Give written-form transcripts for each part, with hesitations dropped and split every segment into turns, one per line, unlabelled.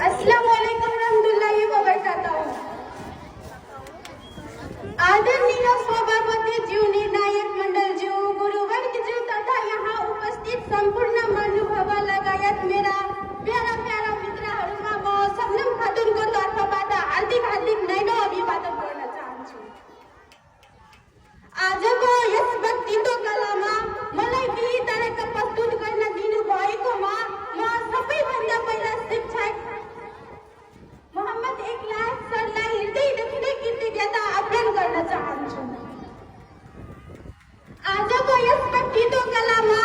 अस्सलामुअलैकुम रहमतुल्लाहि व बरकातहू। आदरणीय सभापति ज्यू, निर्णायक मंडल ज्यू, गुरुवर्ग ज्यू तथा यहाँ उपस्थित संपूर्ण महानुभाव लगायत मेरा प्यारा प्यारा मित्रहरूमा म शबनम खातुनको तर्फबाट हार्दिक हार्दिक नैनो अभिवादन गर्न चाहन्छु। आजको यस वक्तित्व कलामा मलाई केही तरहका प्रस्तुत गर्न दिनुभएकोमा म सबैभन्दा पहिला शिक्षक मोहम्मद इखलास सरलाई हृदयदेखि नै कृतज्ञता अर्पण गर्न चाहन्छु। आजको यस वक्तित्व कलामा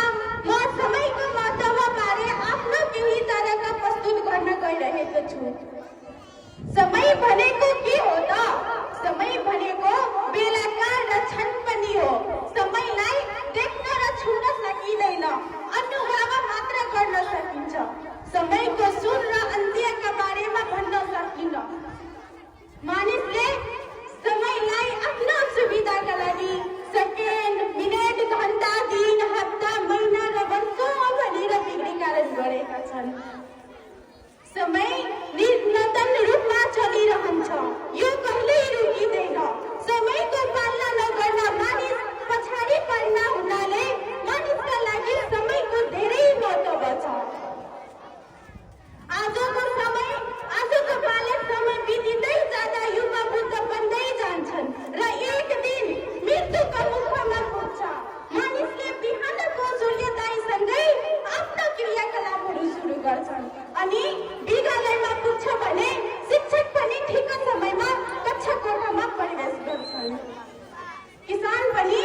म समयको महत्त्वबारे आफ्नो केही तरहका प्रस्तुत गर्न गइरहेको छु। समय भनेको के हो त? समय भनेको बेलाका र क्षण पनि हो। समयलाई देख्न र छुन सकिँदैन, अनुभव मात्र गर्न सकिन्छ। समयको सुर र अन्त्यका बारेमा भन्न सकिन्न। मानिसले समयलाई आफ्नो सुविधाका लागि सेकेन्ड, मिनेट, घण्टा, दिन, हप्ता, महिना र वर्षौं भनेर विज्ञान गरेका छन्। समय निरन्तन रूपमा चलिरहन्छ, यो कहिल्यै रुकिँदैन। समयको पालना नगर्न मानिस पछाडि पर्न हुनाले मानिसका लागि समयको धेरै महत्त्व छ। आजको बालक समय बितिँदै जाँदा युवा बुद्ध बन्दै जान्छन् र एक दिन मृत्युको मुखमा पुग्छ। मानिसले बिहानको सूर्योदयसँगै आफ्नो क्रियाकलापहरू सुरु गर्छन् अनि विद्यालयमा पुग्छ भने शिक्षक पनि ठिक समयमा कक्षा कोठामा प्रवेश गर्छन्। किसान पनि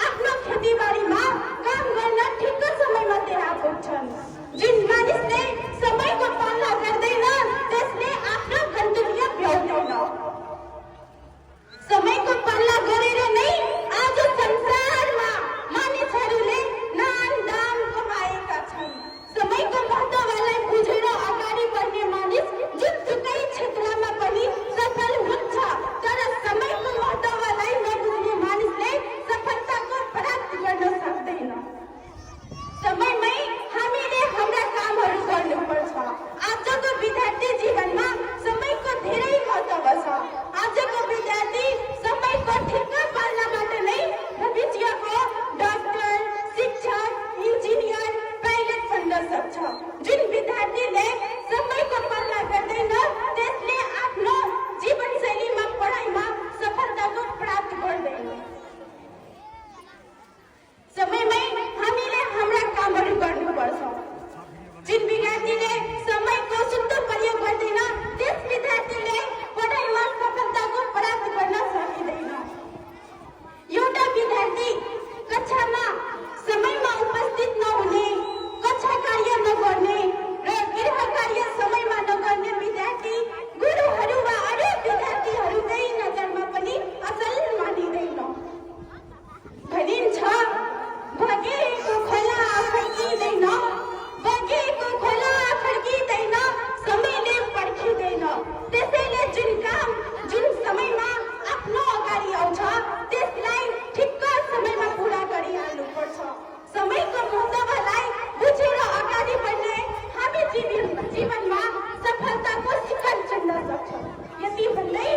आफ्नो खेतीबारीमा काम गर्न ठिक समयमा त्यहाँ पुग्छन्। जुन मानिसले समयको पालना गर्दैन त्यसले आफ्नो गन्तव्य भ्याउँदैन। समयको पालना गरेर नै आज संसारमा मानिसहरूले नाम दाम कमाएका छन्। समयको महत्त्वलाई बुझेर अगाडि बढ्ने मानिस जुनसुकै क्षेत्रमा पनि सफल हुन्छ, तर समयको महत्त्वलाई नबुझ्ने मानिसले सफलताको प्राप्त गर्न सक्दैन। समयमै हामीले हाम्रा कामहरू गर्नुपर्छ। आजको विद्यार्थी जीवनमा समयको धेरै महत्त्व छ। आजको विद्यार्थी समयको ठिक पालनाबाट नै भविष्यको डाक्टर, शिक्षक, इन्जिनियर, पाइलट बन्न सक्छ। जुन विद्यार्थीले समयको पालना गर्दैन त्यसले आफ्नो जीवनशैलीमा, पढाइमा सफलताको प्राप्त गर्दैन। समयमै हामीले हाम्रा कामहरू गर्नुपर्छ। जुन विद्यार्थीले समयको शुद्ध प्रयोग गर्दैन त्यस विद्यार्थीले पढाइमा सफलताको प्राप्त गर्न सकिँदैन। एउटा विद्यार्थी कक्षामा समयमा उपस्थित नहुने, कक्षा कार्य नगर्ने र गृह कार्य समयमा नगर्ने विद्यार्थी गुरुहरू वा अरू विद्यार्थीहरूकै नजरमा पनि असल मानिँदैन। भनिन्छ बगेको खोला फर्किँदैन, बगेको खोला फर्किँदैन, समयले पर्खिँदैन। त्यसैले जुन काम जुन समयमा आफ्नो अगाडि आउँछ त्यसलाई ठिक्क समयमा पुरा गरिहाल्नुपर्छ। समयको महत्त्वलाई बुझेर अगाडि बढ्ने हामी जीवनमा सफलताको शिखर चढ्न सक्छौँ। यति भन्दै